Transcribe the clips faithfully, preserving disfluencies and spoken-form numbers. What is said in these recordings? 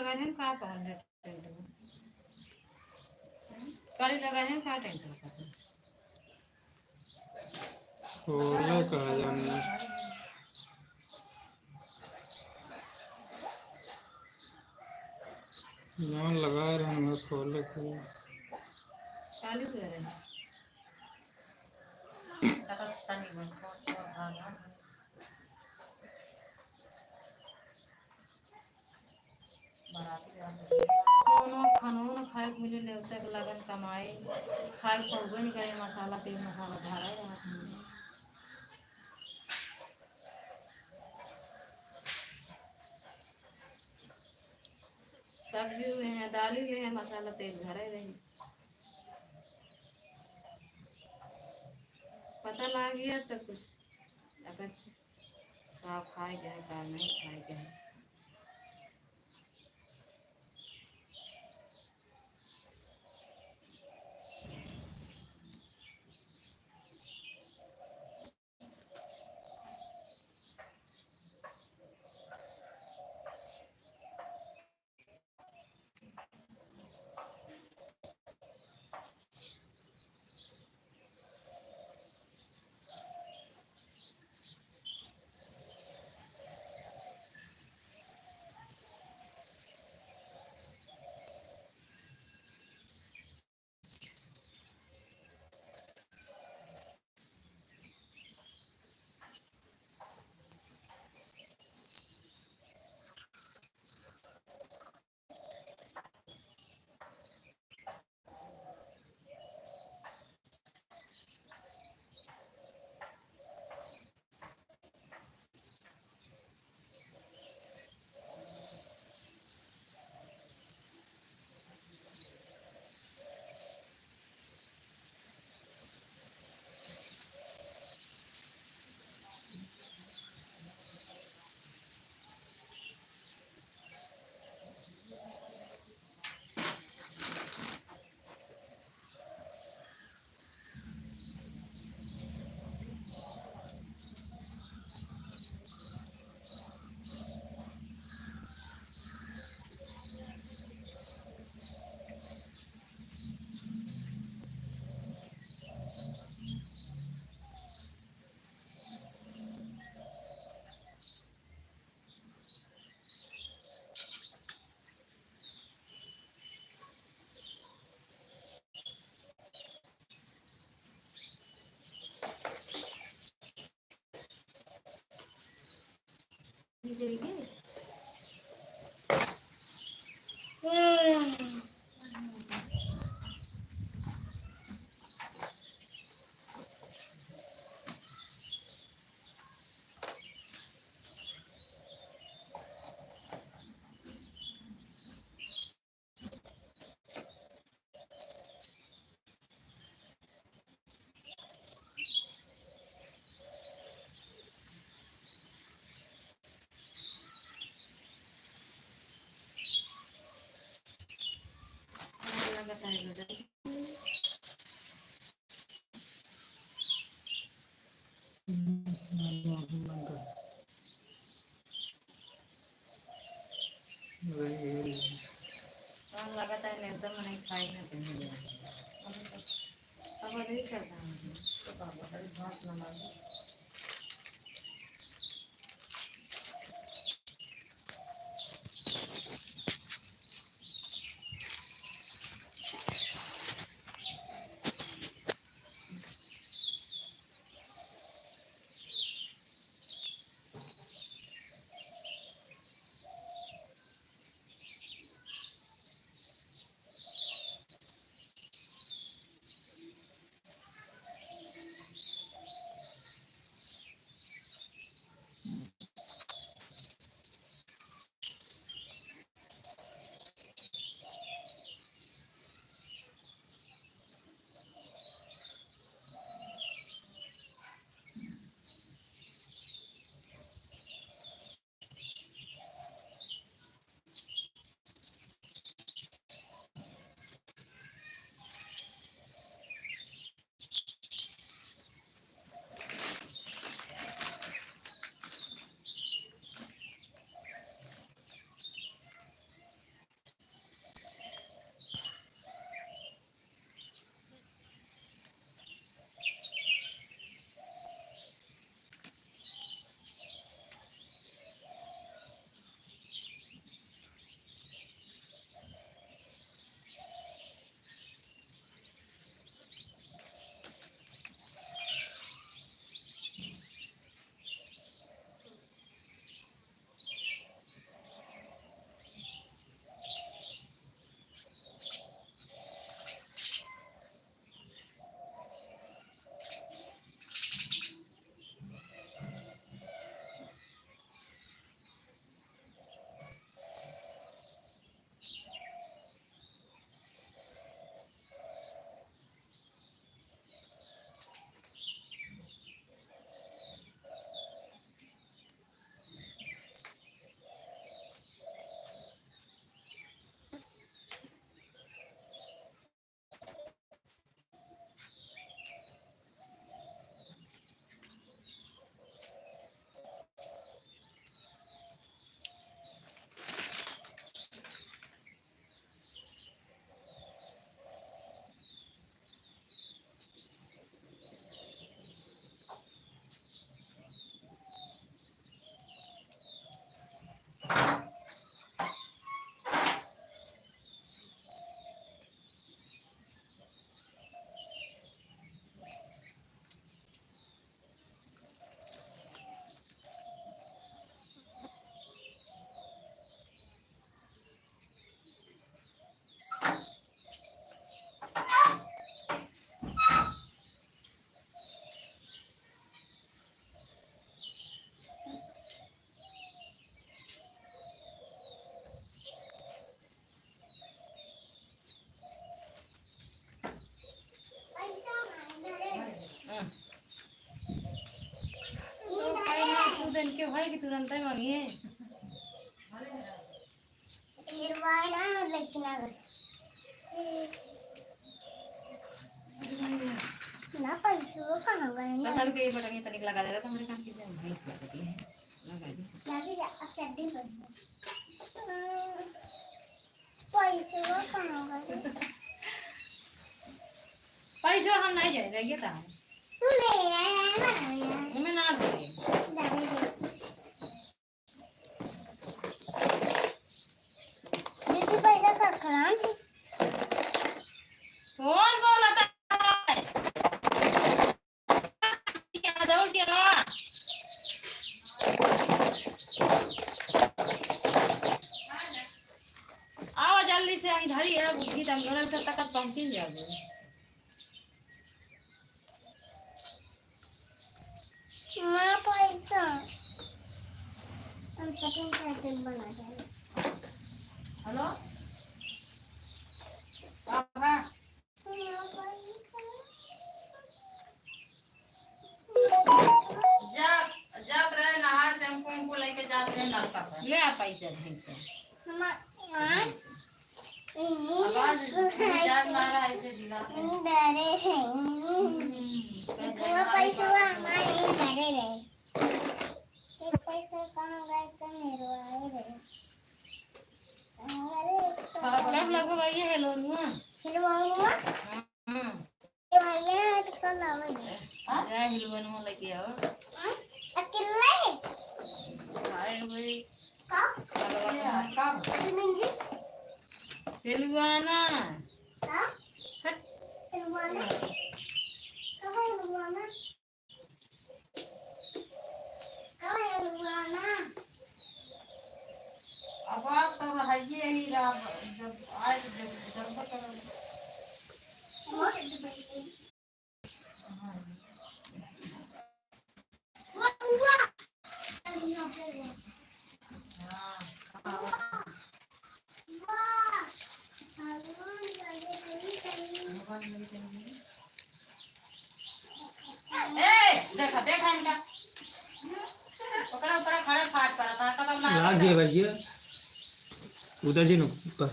लगा है का पवन टेंट में? काली लगा है का टेंट में? खोले कहा जाने। जौन लगा रहन वह खोले के। काली कह रहे हैं। कौनो खानो न खाए के मिले, लेवते के लगन कमाए, खाए के पौबे नहीं करे, मसाला, तेल मसाला धरा रहत है। सब्जी में है, दाली में है, मसाला, तेल धरे रही। पता लाग गया तो कुछ अगर का खाए के है, का नहीं खाए के है। हम लगातार एकदम नहीं खाई ना कहीं। अब नहीं करता है। तो बाबा भाई भात ना मांगे। हाँ। तो भाई ना, तू देन के भाई की तुरंत ही मांगी है। निर्वाह ना, लेकिन आ गए। ना पैसो कहाँ गए ना? तो हम के बटन ये तनिक लगा देगा, तो हमरे काम की जाए, भैंस लगती है। लगा दी। लगा दी, अब चड्डी पहन। पैसवा कहाँ गए? पैसवा हम नहीं जाए, जाइए कहाँ? तू ले आया है ना, आया। मैं ना जाए। जाने दे। दीदी, पैसा का करान? कौन बोला था? आवा जल्दी से, आई धरी है बुद्धि, तम घरन के तकत पहुँचिन जाबे। माँ पैसा, हम कटिंग करके बना देंगे। हेलो, बाबा। जा, जात रहे नहाए, शैम्पू उम्पू लेके जात रहे नलका पर। ले आ पैसा, ढंग से। हम, हाँ? अब आज जात मारा ऐसे दिला। डरे हैं। हम्म, वो पैसा हमारे डरे रहे। ये पैसा कहाँ गए, कहाँ हेरवाए रहे? अरे, कब लगभग आई है हेलवनुआ? हेलवनुआ? हाँ। ए भैया, तो कल आवे हैं। हाँ? जा हिलवनुआ लेके आओ। हाँ? अकेले? आए हुए। कब? कब? कब? सुनील जी? हिलवाना। हाँ? हट। हिलवाना? कब है हिलवाना? कब है हिलवाना? अब आप तो रहिए ही रहा, जब आए तो जब, जब तक ए, देखा, देखा इनका। ओकरा ऊपर खड़े फाट पड़ा था, कब हम लाग गए भैया। उधर जी नु ऊपर।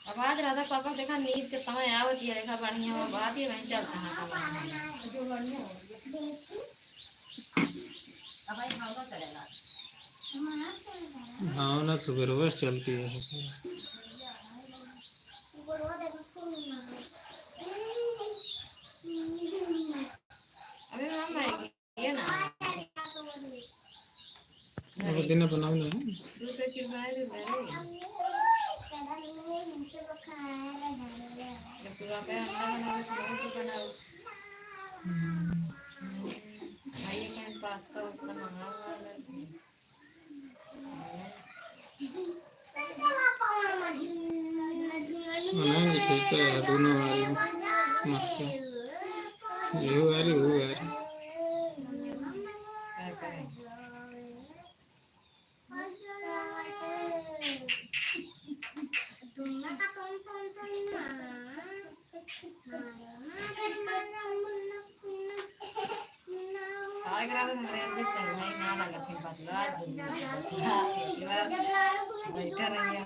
अब आज राधा पापा देखा नींद के समय आवत ही, देखा बढ़िया हुआ बात ही वहीं चलता है। अब भाई भावना करेगा। भावना सुबह रोज चलती है। अबे मामा आएगी। ये ना। वो दिन बनाओ ना। दूध पे किरवाए भी बड़े। जब तू आप अंडा बनाओ तो बहुत तो बनाओ। हम्म। भाई, मैं पास्ता वास्ता मंगाऊंगा। बनाएंगे, ठीक है, दोनों आ रही हैं। मस्त है। ये आ रही, वो आ रही। खाए के रहते तो मेरे अंदर से भाई ना लगा, फिर बदला, बदला, बैठा रहिए।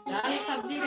दाल सब्जी का